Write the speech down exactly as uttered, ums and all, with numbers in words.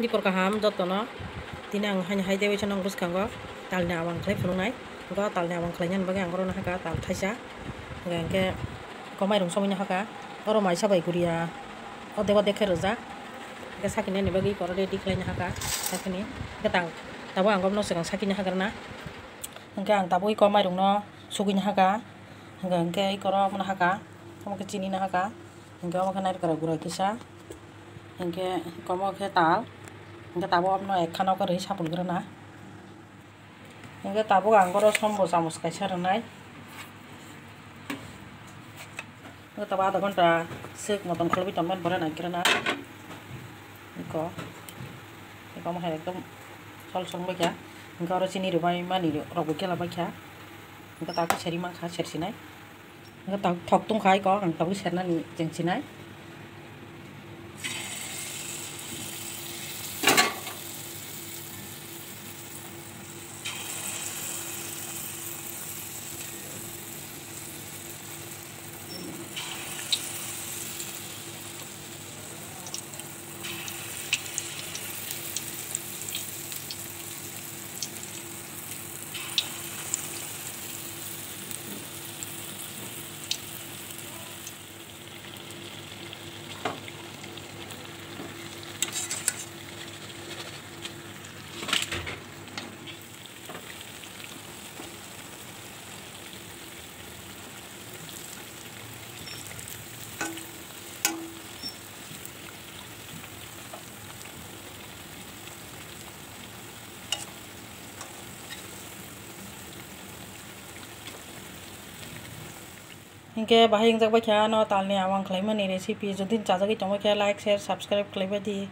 Dipor kaham jotono. Tini ang haini hai teibo nong bwskango talni awang khlai phunuknai. Hwnkhe o talni awang khlainani bagwi ang oro nahakha tal thaisa. Hwnkhe, hwnkhe ko mairung somwi nahakha. Oro maisa bai guriya odek odek khe rwjak. Hwnkhe sakinani bagwi oro ready khlai nahakha. Sakini. Hwnkhe tang, tabuk ang bono swkang sakini nahakrwna. Hwnkhe ang tabuk iko mairungno sugwi nahakha. Hwnkhe, hwnkhe iko oro nahakha. Omo khe chini nahakha. Hwnkhe omo khe nairok gura kisa. Hwnkhe omo khe tal. Hwnkhe tabuk omono ekkhano kwrwi sapulgrana. Hwnkhe tabuk ang oro sombo chamus kaisa rwnai. Hwnkhe tabuk adha ghonta swk motom kholobwi tongmani borok naikrana. Iko. Iko omo hai ekdom sol sol wngbaikha. Hwnkhe oro chini rwbai mani rokbo kela baikha. Hwnkhe tabuk seri mankha, sersinai. Hwnkhe tabuk thok tongkha iko, ang tabuk sernani chengsinai. Hinkhe bahai wngjak baikha ano talni awang khlaimani recipe, jodi chajagwi tongbaikha like, share, subscribe khlaibaidi.